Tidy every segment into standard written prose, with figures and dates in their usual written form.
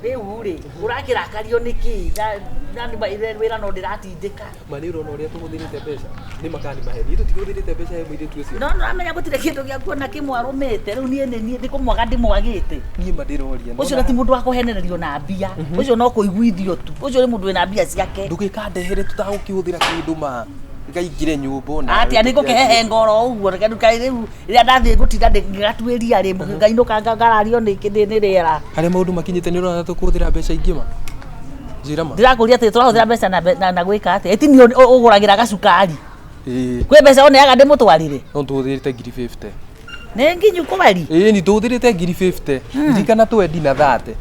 Rĩu rĩ, ũrakĩrakario nĩkĩ? Na wĩra no ndĩratindĩka. Ma nĩ ũrona ũrĩa tũhũthĩrĩte mbeca? Nĩ ma kana nĩ maheni? Ithuĩ tũtihũthĩrĩte mbeca he mũirĩtu ũcio. No nĩũramenya gũtirĩ kĩndũ gĩa kuona kĩmwarũmĩte. Rĩu niĩ nĩ niĩ nĩ kũmwaga ndĩmwagĩte. Niĩ ma ndĩroria. Ũcio na ti mũndũ wa kũhenererio na mbia. Ũcio no kũiguithio tu. Ũcio nĩ mũndũ wĩna mbia ciake. Ndũgĩkandehere tũtagũkĩhũthĩra kĩndũ ma. Ngaingĩre nyũmba ona. Atĩa nĩ ngũkĩhehenga oro ũguo. Reke nduka rĩu rĩrĩa ndathiĩ gũtinda ngĩgatuĩria rĩ, ngainũka ngarario nĩ rĩera. Harĩa maũndũ makinyĩte nĩ ũrona tũkũhũthĩra mbeca ingĩ ma? Njĩra ma. Ndĩrakũria atĩ tũrahũthĩra mbeca na gwĩka atĩa? Ĩti niĩ ũgũragĩra gacukari. Ĩĩ. Kwĩ mbeca ũneaga ndĩmũtwarĩre? No tũhũthĩrĩte 50,000. Nĩ nginyu kweri? Ĩĩ ni tũhũthĩrĩte 50,000. Ririkana twendi na 30.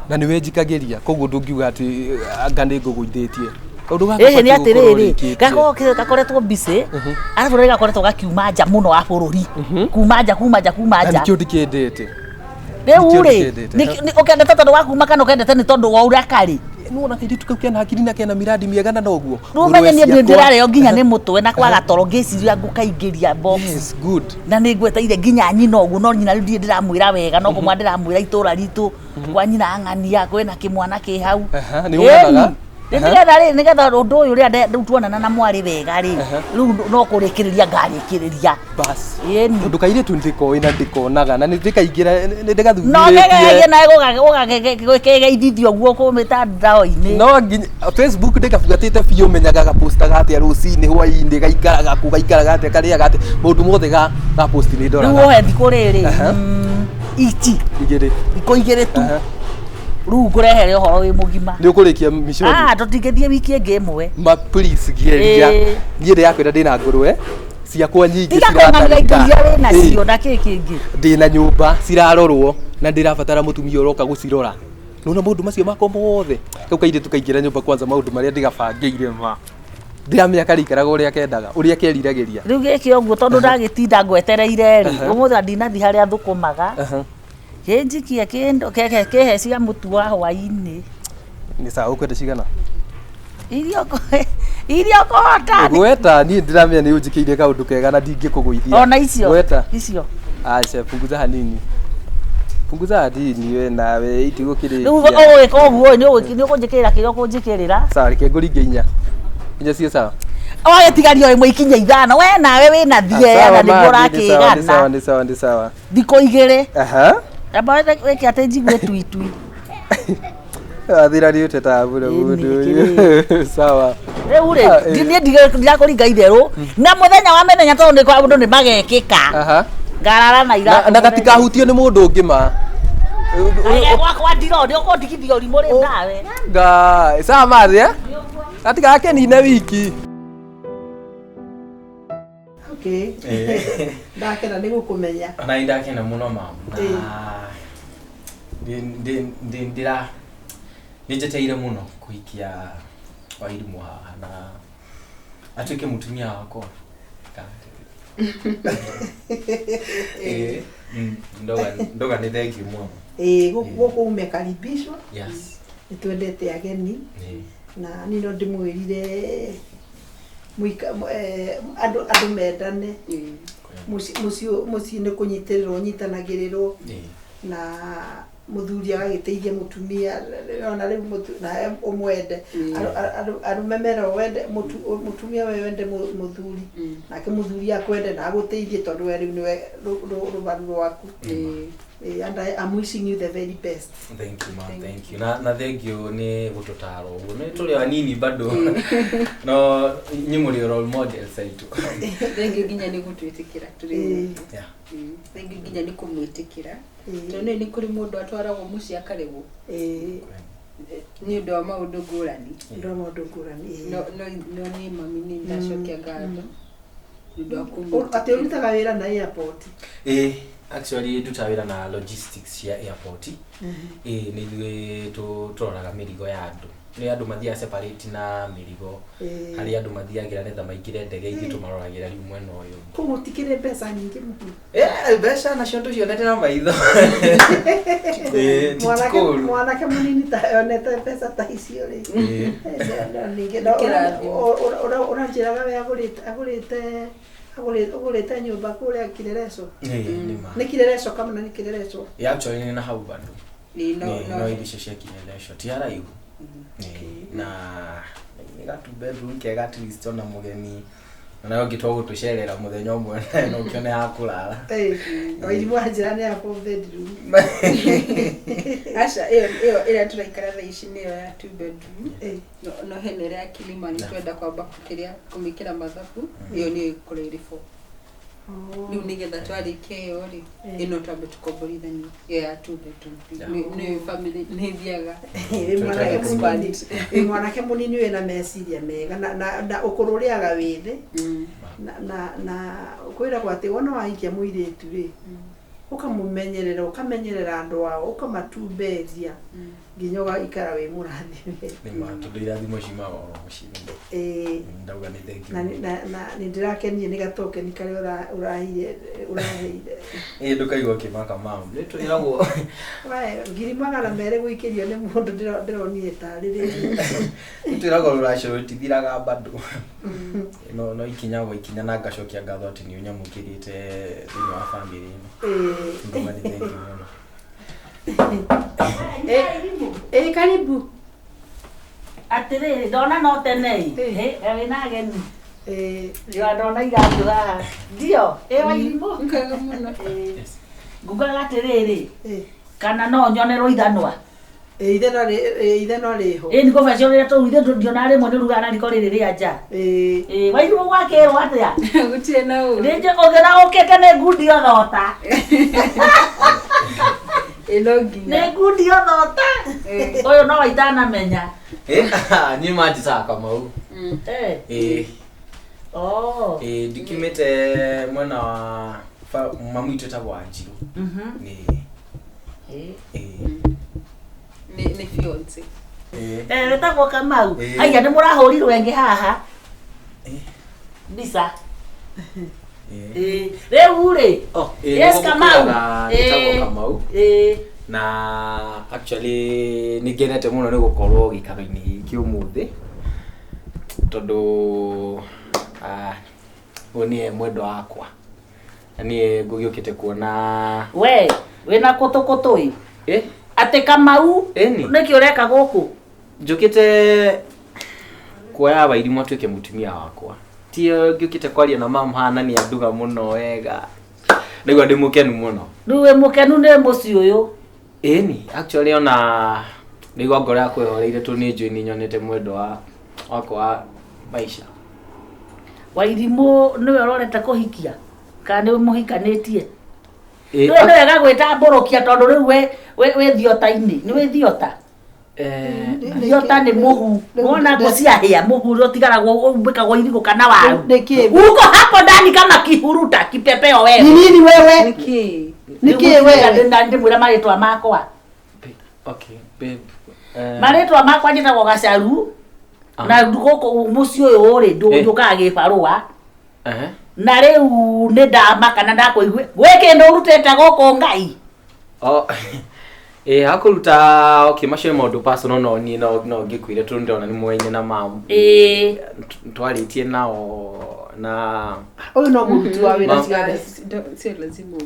Na nĩwe njikagĩria koguo ndũngiuga atĩ anga nĩ ngũgũithĩtie. Kaũndũ gaka Ĩhĩ nĩ gabatiĩ gũkorwo atĩrĩrĩ, ũrĩkĩtie. gakoragwo gakoretwo busy, arabu rĩrĩa gakoretwo gakiuma nja mũno wa bũrũri. Kuma nja, kuma nja, kuma Na nja. nĩkĩo ndikĩendete. Rĩu nĩkĩo rĩ, ndikĩendete. ũkendete tondũ wa kuma kana ũkendete nĩ tondũ wa ũrĩa karĩ? Nĩwona kairĩtu kau kena hakiri na kena miradi mĩega na noguo. Rĩu ũmenye niĩ Ngũrwe ciakwa. ndĩrarĩo nginya nĩ mũtwe na kwaga toro ngĩciria ngũkaingĩria box. Yes, good. Na nĩ ngweteire nginya nyina ũguo no nyina rĩu ndirĩ ndĩramwĩra wega no kũmwa ndĩramwĩra itũra ritũ kwa nyina ang'ania kwĩna kĩmwana kĩ hau. Aha, nĩ ũganaga? Ĩni. Nĩ nĩgetha rĩ nĩgetha ũndũ ũyũ rĩrĩa rĩu tuonana na mwarĩ wega rĩ rĩu no kũrĩkĩrĩria ngarĩkĩrĩria. Bas. Ĩni. Tondũ kairĩtu nĩndĩkoĩ na ndĩkonaga na nĩndĩkaingĩra No nĩndĩgathuthurie. kegegie nawe ũgakĩgeithithia ũguo kũmĩtandao-inĩ. No nginya Facebook ndĩgabuatĩte biũ menyaga gapostaga atĩa rũcinĩ hwainĩ gaikaraga kũ gaikaraga atĩa karĩaga atĩa maũndũ mothe ga ga post nĩ Rĩu ndoraga. ũhe thikũ rĩrĩ Aha. ici Igĩrĩ. thikũ igĩrĩ tu Aha. rĩu ngũrehere ũhoro wĩ mũgima. Nĩ ũkũrĩkia miconi. Ah, tũtingĩthiĩ wiki ĩngĩ ĩmwe. Ma please geria. Ĩĩ. Niĩ ndĩrakwĩra ndĩna ngũrwe ciakwa nyingĩ Tiga kũng'anĩra indo iria wĩ nacio Ĩĩ. na kĩ kĩngĩ. Ndĩna nyũmba cirarorwo na ndĩrabatara mũtumia ũroka gũcirora. Nona maũndũ macio makwa mothe. Kau kairĩtu kaingĩra nyũmba kwanza maũndũ marĩa ndĩgabangĩire ma. Ndĩramenya karĩikaraga ũrĩa kendaga, ũrĩa keriragĩria. Rĩu gĩkĩ ũguo tondũ ndagĩtinda ngwetereire rĩ, ũmũthĩ ndinathiĩ harĩa thũkũmaga. Kĩnjikie kĩndũ kĩhe cia mũtu wa hwainĩ. Nĩ sawa ũkwenda cigana? Iria iria ũkũhota. Gweta niĩ ndĩramenya nĩ ũnjĩkĩire kaũndũ kega na ndingĩkũgũithia. Ona icio. Gweta. Icio. Aca punguza hanini. Punguza hanini we nawe Rĩu itigũkĩrĩkia. ũgwĩka ũguo nĩ ũkũnjĩkĩrĩra kĩrĩa ũkũnjĩkĩrĩra. Sawa reke ngũringe inya. Inya ciĩ sawa. Wagĩtigaria ĩmwe ikinye ithano we nawe wĩna thieya na nĩguo Nĩ sawa ũrakĩgana. nĩ sawa nĩ sawa. Thikũ igĩrĩ. Aha. Amba wĩke atĩ njigue tuitui. Athira nĩ ũtetaga mũno Ĩni, mũndũ ũyũ. Sawa. Rĩu rĩ, Ah, ĩ. niĩ ndirakũringa itherũ na mũthenya wa mĩthenya tondũ nĩ kwa ũndũ nĩ magekĩka. Aha. Ngarara na Na, iratũ. na gatikahutio nĩ mũndũ ũngĩ ma. Aya, gwakwa ndiro nĩ ũkũndigithia ũrimũ rĩu nawe. Ngai, sawa mathi eh? Gatigakenine wiki. Okay. Ndakena nĩ gũkũmenya. Ona nĩ ndakena mũno mama. Ĩĩ. Ndĩra nĩ njetereire mũno kũhikia Wairimũ haha na atuĩke mũtumia wakwa. Ĩĩ, ndoga nĩ thengiũ mũno. Ĩĩ, gũkũ umekaribishwa. Yes. Nĩ twendete ageni. Ĩĩ. Na niĩ no ndĩmwĩrire andũ andũ mendane. Mũciĩ nĩ kũnyitĩrĩrwo ũnyitanagĩrĩrwo. Na mũthuri agagĩteithia mũtumia ona rĩu nawe ũmwende. Arũme meragwo wende mũtumia we wende mũthuri nake mũthuri akwende na agũteithie tondũ we rĩu nĩwe rũbaru rwaku. And I am wishing you the very best. Thank you, ma'am. Thank you. Na thank you nĩ gũtũtara ũguo. Nĩ tũrĩ anini bado. No inyuĩ mũrĩ role models aitũ. Thank you nginya nĩ gũtwĩtĩkĩra tũrĩ. Yeah. Thank you nginya nĩ kũmwĩtĩkĩra. Tondũ nĩ kũrĩ mũndũ atwaragwo mũciĩ akaregwo. Nĩ ũndũ wa maũndũ ngũrani. Nĩ ũndũ wa maũndũ ngũrani. No no niĩ mami nĩ ndacokia ngatho. Nĩ ũndũ wa Atĩ ũrutaga wĩra na airport? Ĩĩ, actually ndutaga wĩra na logistics cia airport. Ĩĩ, nĩ ithuĩ tũroraga mĩrigo ya andũ. Nĩ andũ mathiaga separate na mĩrigo. Harĩa andũ mathiagĩra nĩgetha maingĩre ndege ithuĩ tũmaroragĩra rĩu mwena ũyũ. Kũu gũtikĩrĩ mbeca nyingĩ mũno. Mbeca nacio tũcionete na maitho. Ĩĩ, ti kũũru. Mwanake mũnini ta onete mbeca ta icio rĩ. Ningĩ ũranjĩraga we agũrĩte ũgũrĩte nyũmba kũrĩa Kirereco. Ĩĩ, nĩ ma. Nĩ Kirereco kana nĩ Kirereco? Ĩĩ, actually nĩ na hau bado. Ĩĩ, no Nĩ- no no irio cia Kileleshwa ti haraihu. Ĩĩ, na nĩ ga two bedroom kega at least ona mũgeni ona ũngĩtua gũtũcerera mũthenya ũmwe no ũkĩone ha kũrara. Wairimũ anjĩra nĩ ya four bedroom. Aca, ĩyo ĩyo ĩrĩa tũraikara thaa ici nĩyo ya two bedroom. Eh, No hena ĩrĩa ya Kilimani twenda kwamba kĩrĩa kũmĩkĩra mathabu, ĩyo nĩyo ĩgũkorwo ĩrĩ four. Rĩu nĩgetha twarĩkia ĩyo rĩ, ĩno twambe tũkomborithanie ĩyo ya two bedroom. Nĩyo family nĩ ĩthiaga. Wĩ mwanake Expand. mũnini, wĩ mwanake mũnini wĩna meciria mega na ũkũrũ ũrĩaga wĩ thĩ na kwĩragwo atĩ wona wahikia mũirĩtu rĩ, ũkamũmenyerera, ũkamenyerera andũ ao, ũkamatumberia nginya ũgaikara wĩ mũrathime. Nĩ ma, tondũ irathimo ciumaga oro mũciĩ. Ĩĩ. Ndauga nĩ thank you. Na nĩ ndĩrakenire nĩ gatokeni karĩa ũraheire ũraheire. Ĩĩ, ndũkaigua ũkĩmaka mam. Nĩ twĩragwo Wae, 200,000 gũikĩrio nĩ mũndũ ndĩronire tarĩ rĩrĩ. nĩ twĩragwo rũracio rũtithiraga bado. No ikinya gwa ikinya na ngacokia ngatho atĩ nĩ ũnyamũkĩrĩte thĩinĩ wa family ĩno. Ĩĩ. Ndauga nĩ thank you mũno. Ĩĩ, karibu. Atĩrĩrĩ, ndona no tene ĩ. Ĩ. Ĩ, wĩna ageni. Ĩĩ. Ndio ndona iratũ haha. Ndio, ĩ Wairimũ. Nkaga mũno. Ĩ. Ngugaga atĩrĩrĩ, Ĩĩ. kana no nyonerwo ithanwa. Ĩĩ, ithanwa rĩho. Ĩ, nĩ kũbacio rĩrĩa tũu ithe ndionaga rĩmwe nĩ ũrugaga na riko rĩrĩ rĩa nja. Ĩĩ. Ĩ, Wairimũ gwakĩrwo atĩa? Gũtirĩ na ũru. Rĩngĩ ũngĩona ũkĩte nĩ ngundi othota. Ĩĩ, no nginya. Nĩ ngundi othota. Ĩĩ. Ũyũ no itanamenya. Ĩĩ, niĩ manjĩtaga Kamau. Eh. Ĩĩ. Oh. Ĩĩ, ndikiumĩte mwena wa mamu witũ etagwo Wanjirũ. Ĩĩ. Ĩ. Ĩĩ. Nĩ fiance. Ĩĩ. Eh, wĩtagwo Kamau. Ĩĩ. Haiya nĩ mũrahũrirwo ĩngĩ haha. Mbica. Ĩĩ. Ĩĩ. Rĩu rĩ. Oh, ĩĩ, Yes, nĩguo Kamau. gũkwĩraga njĩtagwo Ĩĩ. Kamau. Ĩĩ. Na actually nĩ ngenete mũno nĩ gũkorwo gĩikaro-inĩ gĩkĩ ũmũthĩ tondũ ũyũ nĩye mwendwa wakwa na niĩ ngũgĩũkĩte kuona. We, wĩna kũtũ kũtũ ĩ. Ĩ? Atĩ Kamau, Ĩni. nĩkĩ ũreka gũkũ? Njũkĩte kuoya Wairimũ atuĩke mũtumia wakwa. Ti ngĩũkĩte kwaria na mam haha na nĩ anduga mũno wega. Ndaigua ndĩ mũkenu mũno. Rĩu wĩ mũkenu nĩ mũciĩ ũyũ. Ĩni, actually ona ndaigua ngoro yakwa ĩhoreire tondũ nĩ njũĩ nĩ nyonete mwendwa wakwa wa maisha. Wairimũ nĩwe ũrorete kũhikia kana nĩ mũhikanĩtie? Ĩ, Nĩwe nĩ wega gwĩtambũrũkia tondũ rĩu wĩ thiota-inĩ, nĩ wĩ thiota. Thiota nĩ mũhu. Wona ngũ ciahĩa mũhu ũrĩa ũtigaragwo umbĩkagwo irigũ kana waru. Nĩkĩ? Uko hapo ndani kama kihuruta kipepeo wewe. Ni nini wewe? Nĩkĩ? Nĩkĩ wewe? Ndĩmwĩra marĩtwa makwa. Okay, babe. Marĩtwa makwa njĩtagwo Gacaru. Na gũkũ mũciĩ ũyũ rĩ, njũkaga gĩbarũa. Na rĩu nĩ ndamaka na ndakũigue gwĩ kĩndũ ũrutĩte gũkũ Ngai. Oh. Ĩ, hakũruta okay, macio nĩ maũndũ personal no niĩ no ngĩkwĩre tondũ ndĩrona nĩ mũene na mam. Ĩĩ. Twarĩtie nao na Ũyũ no mũruti wa wĩra ciothe. Sio lazima.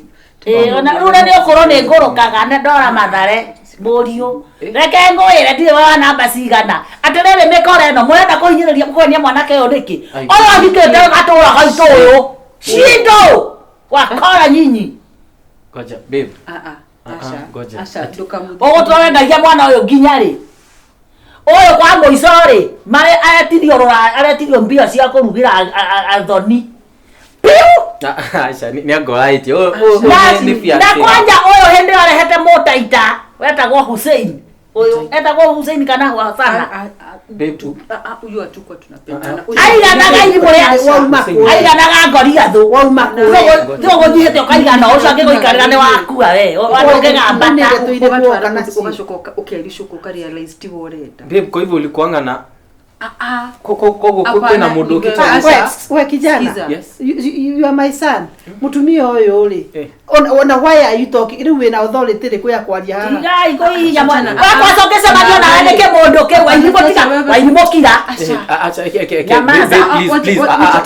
Ĩĩ, ona rĩu na nĩ ũkũrũ nĩ ngũrũkaga na ndora Mathare mũriũ. Reke ngwĩre ndirĩ wa namba cigana. Atĩrĩrĩ mĩkora ĩno mũrenda kũhinyĩrĩria kũhenia mwanake ũyũ nĩkĩ? Ũyũ ahikĩte gatũra gaitũ ũyũ. Shindo! Wakora nyinyi. Ngoja, babe. Ah ah. Aca. Ngoja. Aca, ndũkamũthikĩrĩrie. Ũgũtũra wendagia mwana ũyũ nginya rĩ? Ũyũ kwa mũico rĩ, marĩ aretirio rũra, aretirio mbia cia kũrugĩra athoni. Piu! Aca, nĩ angoraĩtie. Ũyũ nĩ fiancé. Na kwanja ũyũ hĩndĩ ĩyo arehete mũtaita wetagwo Hussein. Ũyũ etagwo Hussein kana Hasana. Babe. Huyu hatukuwa tunapendana. Aiganaga irimũ rĩa Wauma kũ? Aiganaga ngoriathũ. Wauma kũ? Tigo gũthiĩte ũkaigana ũcio angĩgũikarĩra nĩ wakua we. Wandũ ũngĩgambata. Ũgacoka ũkericũka ũkarealize tiwe ũrenda. Babe, kwa hivyo ulikuanga na Ah ah. koguo kwĩna mũndũ ũkĩte. Aca. We kijana. Sikiza. Yes. You are my son. Mutumia ũyũ rĩ, Eh. Ona why are you talking? Rĩu wĩna authority rĩkũ ya kwaria haha? Tigai kũhihinya mwana. Wakwa cokecemania nawe nĩkĩ mũndũ kĩ Wairimũ tiga Wairimũ kira. Acha Nyamaza. Please please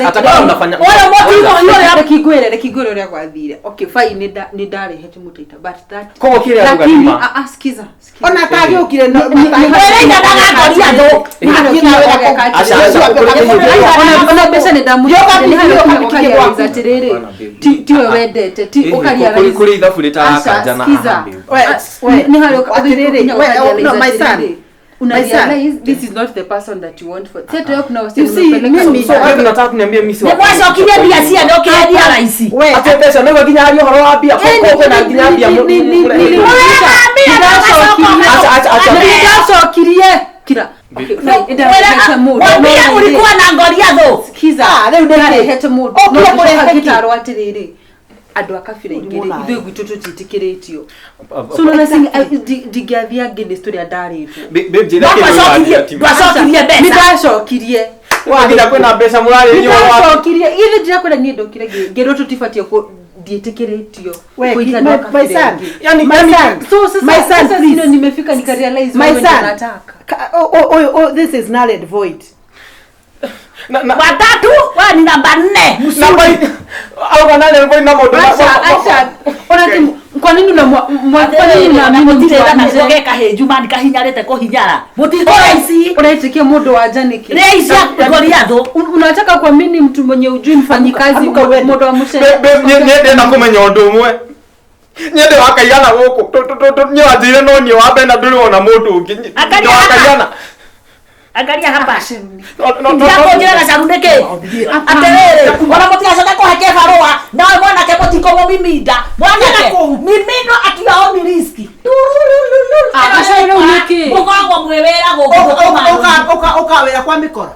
hata kama unafanya Ũyũ mũtigo ũyũ Rekingwĩre rekingwĩre ũrĩa gwathire. Okay, fine, nĩ ndarehete mũtaita but that Koguo kĩrĩa arauga lakini nĩ ma. ah ah sikiza sikiza. Ona atagĩũkire no Mwĩrĩiganaga ngoriathũ. Acha acha Ona mbeca nĩ Yoga ndamũrutire, nĩ harĩa bibi, ũkaga yoga ũkarealize atĩrĩrĩ, Hapana, babe. tiwe wendete, ti ũkarealize- Kũrĩ ithabu rĩtarakanja na Acha, sikiza. haha, babe. We, Ah, we, nĩ harĩa atĩrĩrĩ, ũkinya we, oh, no, ũkarealize my son. atĩrĩrĩ, una My son. realize this is not the person that you want for sasa wewe kuna wasi You see, unapeleka mimi- So wewe unataka kuniambia mimi si Nĩ mwacokirie mbia ciene ũkĩendia raici. We, Ate mbeca nĩguo nginya haria ũhoro wa mbia kũkũ kwĩna nginya mbia Acha acha acha Nĩndacokirie kira. Okay, fine, nĩndarehete mũndũ. Mwambia No, ulikuwa na ngoriathũ. Sikiza. Ah, rĩu nĩ kĩ? Ndarehete mũndũ. Ũkire No kũrehe ngĩcoka kĩ? ngĩtarwo atĩrĩrĩ, andũ a kabira ingĩ rĩ, Mũraya. ithuĩ gwitũ tũtiĩtĩkĩrĩtio. So unaona ndingĩathiĩ against ũrĩa ndarĩtwo. Babe njĩra kĩrĩa Ndwacokirie ũraria ti ma. ndwacokirie mbeca. Nĩndacokirie. Nginya kwĩna mbeca mũrarĩria ũhoro wa Nĩndacokirie. Ithe ndirakwĩra niĩ ndokire ngĩrwo tũtibatiĩ ndiĩtĩkĩrĩtio We, kũikia andũ a my kabira son. ingĩ. Yani My yani son. So sasa My son, sasa please. sino nimefika nikarealize My wewe ndio son. unataka. Oh, oh, oh, this is null and void. na na Watatu wewe ni namba 4. namba auga nane nĩ na maũndũ Acha acha. Ona ti kwa nini unamwa kwa nini unaamini mtu wa nje? Geka kahĩnju mani kahinyarĩte kũhinyara. Mũtikũ raici. Unaitikia mũndũ wa nja nĩkĩ? Raici ya ngoriathũ. Unataka kuamini mtu mwenye ujui mfanyikazi Amuka uende. mũndũ wa mũcere. niĩ ndĩna kũmenya ũndũ ũmwe niĩ ndĩ wakaigana gũkũ niĩ wanjĩire no niĩ wa mbere na ndũrĩ wona mũndũ ũngĩ Angalia Ndĩ wakaigana Angalia hapa. No, no, no, Ndirakũnjĩra gacaru nĩkĩ? Atĩrĩrĩ, ona mũtigacoke kũhe kĩbarũa, nawe mwanake mũtikũmũmiminda. Mwanake, mimino atiao ni riski. Ah, gacaru rĩu nĩkĩ? Mũkoragwo mwĩ wĩra gũkũ gũtũma. Ũka ũka wĩra kwa mĩkora.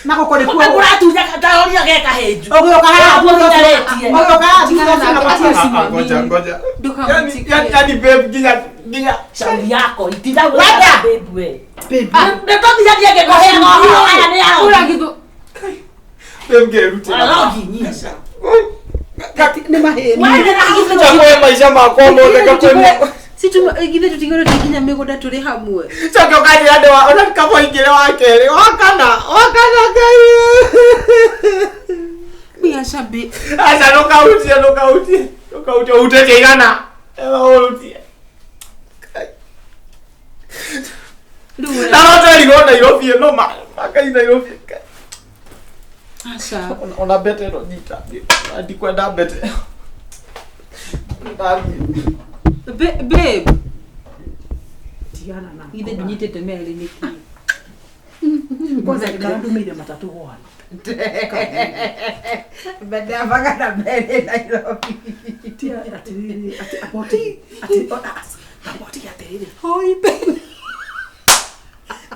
Na gũkũ nĩkuo. Mũratunya taoria ge kahĩnju. Ũgĩũka haha Ũhinyarĩtie. Ũgĩũka haha thutha ũcio na Acha. gũtirĩ. Ngoja ngoja. Ndũkamũtigie. Yani yani babe nginya nginya Shauri yako itinda Wenda. wenda babe we. Baby. Nĩtũthithagie ngĩkũheaga ũhoro aya nĩ arogi. Ũragithũ babe ngerutĩra. Arogi nyinyi. Nĩ mahĩni. Wewe nĩ Chakwe maica makwa mothe gakwe. si ithuĩ tũtigĩrwo nginya mĩgũnda tũrĩ hamwe. Coke ũkanjĩra ndĩ wa ona kaba ingĩrĩ wa kerĩ wa kana wa kana Ngai. Biaca babe. Aca ndũkahutie ndũkahutie ndũkahutie ũhutĩtie igana. Ema ũhutie. Rĩu Na no twerirwo Nairobi ĩno ma Ngai Nairobi. aca. Ona mbete ĩno nyita. Ndikwenda mbete. Ndathiĩ. Babe, Tigana na. ithe ndũnyitĩte merĩ nĩkĩ? Kwanza ndĩrandũmĩire matatũ gwana. Ndambaga merĩ Nairobi. Tia atĩrĩrĩ atĩ aboti atĩ aboti atĩrĩrĩ. Hoi babe.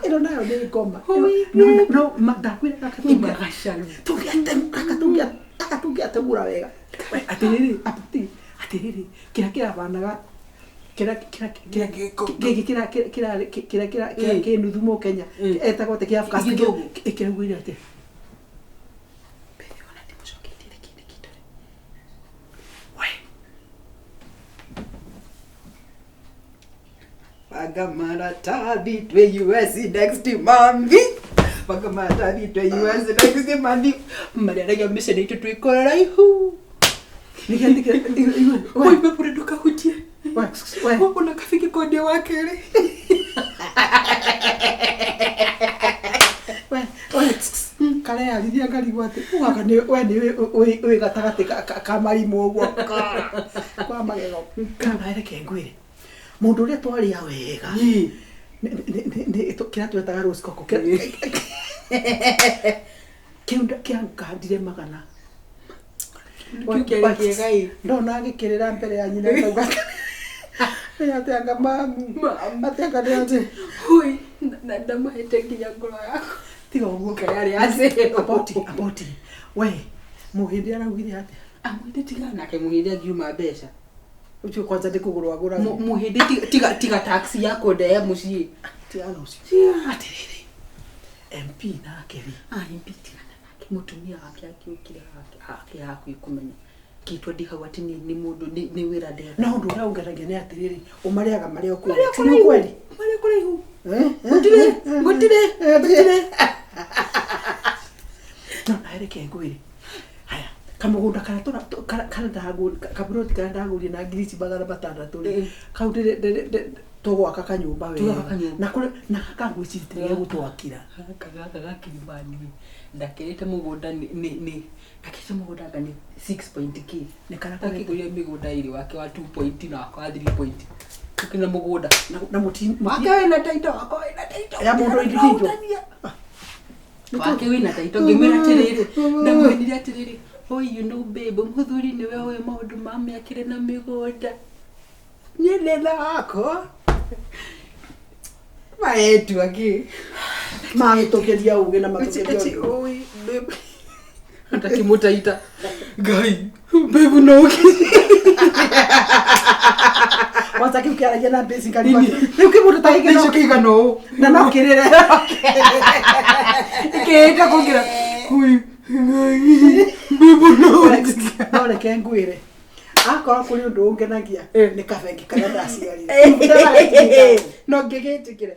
Ĩno nayo nĩ ngoma. Hoi, No no ndakwĩra gaka Ima gacaru. gaka tũngĩatemũra wega. We atĩrĩrĩ aboti atĩrĩrĩ kĩrĩa kĩrabanaga kĩrĩa kĩrĩa kĩrĩa gĩkĩ kĩrĩa kĩrĩa kĩrĩa kĩrĩa kĩrĩa kĩ nuthu mũkenya etagwo atĩ kĩa Afghanistan Gĩthũngũ. kĩraugire atĩ Babe, ona ndimũcoketie rĩkĩ nĩkĩ we Banga maratathi twĩ US next month. Banga maratathi twĩ US next month. Marĩaragia mĩcene itũ twĩ kũraihu. nĩkĩra Oi babe, ndũkahutie. we we Ona kabiki kondia wa kerĩ. we we kareyarithia ngarigwo atĩ ũgaka nĩ we nĩ wĩ gatagatĩ ka marimũ ũguo kwa magego kana reke ngwĩre mũndũ ũrĩa twaria wega kĩrĩa twetaga rose coco kĩu kĩangandire magana Kĩu kĩarĩ kĩega ĩ. Ndona agĩkĩrĩra mbere ya nyina akauga atĩ anga mamu atĩ anga nĩ atĩ Hoi, na ndamũhete nginya ngoro yakwa. tiga ũguo Ngai arĩ acĩrwo. aboti aboti we mũhĩndĩ araugire atĩa Amwĩte tiga nake mũhĩndĩ angiuma mbeca. ũcio kwanza nĩ kũgũrwo agũraga Mũhĩndĩ tiga tiga taxi ya kũndehe mũciĩ. tigana ũcio atĩrĩrĩ MP nake rĩ Ah, MP tigana nake. Mũtumia wake akĩũkire ake hakuhĩ kũmenya. Ngĩtua ndĩ hau atĩ nĩ mũndũ nĩ wĩra ndetha. Na ũndũ ũrĩa ũngenagia nĩ atĩrĩrĩ, ũmarĩaga marĩ o Marĩ o kũraihu. Ti kweli? Marĩ o kũraihu. Eh? Gũtirĩ, gũtirĩ, gũtirĩ. No nawe reke ngwĩre, haya kamũgũnda karĩa karĩa ndagũrire, kaburoti karĩa ndagũrire na ngiri ici 600 rĩ, kau tũgwaka kanyũmba wega. Tũgwaka kanyũmba. Na kũrĩ na gaka ngwĩciria ti gegũtwakĩra. Gaka gaka ga Kilimani ndakĩrĩte mũgũnda nĩ ndakĩrĩte mũgũnda anga nĩ 6 point k. Nĩ karĩa Ndakĩgũrire mĩgũnda ĩrĩ, wake wa 2 point na wakwa wa 3 point. Tũkĩna mũgũnda. Na mũti Wake wĩna taito, wakwa wĩna taito. Ya mũndũ individual. Wake wĩna taito, ngĩmwĩra atĩrĩrĩ, ndamwĩrire atĩrĩrĩ, "Oi, you know babe, mũthuri nĩwe ũĩ maũndũ ma mĩakĩre na mĩgũnda. Niĩ ndĩna wakwa." Maretua kĩ? Magĩtũkĩria ũgĩ na matũkĩria Ati, ũgĩ. oi, babe. Ndakĩmũtaita. Ngai, babe no ũkĩ. Kwanza kĩu kĩaragia na mbĩci karima. Rĩu kĩmũndũ ta gĩkĩ Icio kĩigana ũũ. na no kĩrĩre. Kĩĩte kũngĩra. Oi, Ngai, babe no ũkĩ. No reke ngwĩre, akorwo kũrĩ ũndũ ũngenagia nĩ kabengi karĩa ndaciarire. No ngĩgĩtĩkĩra.